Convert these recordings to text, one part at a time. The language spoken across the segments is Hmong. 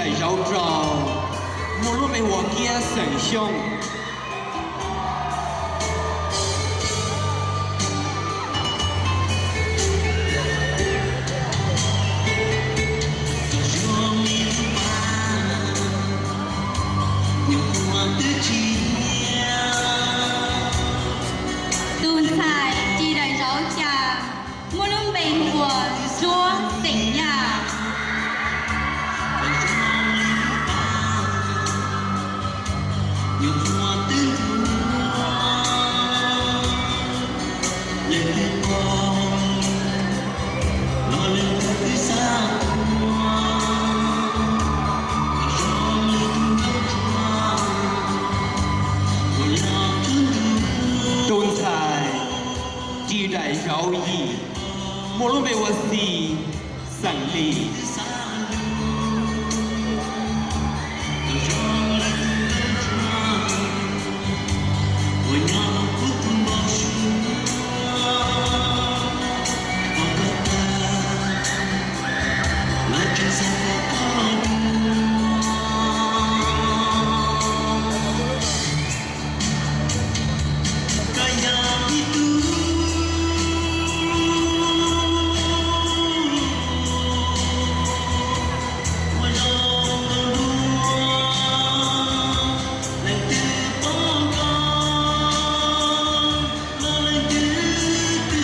Daim zauv rau muaj lub npe hu ua Kiab xeem Xyooj. Tus ntxhais ris daim zauv cas muaj lub npe hu ua Ntsuab xeem Yaj. Tus ntxhais ris daim zauv yim muaj lub npe ua Xis xeem Lis.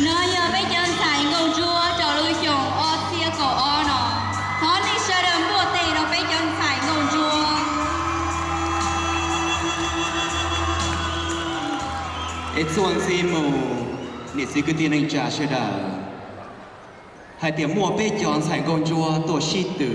No yog peb cov ntxhais nkauj ntsuab rau lub xyoo ob txhiab kaum ob no. Thov nej sawv daws npuaj tes rau peb cov ntxhais nkauj ntsuab. Es txuas ntxiv mus, niam txiv kwv tij neej tsa sawv daws, hais tias muaj peb cov ntxhais nkauj ntsuab tuaj sib tw,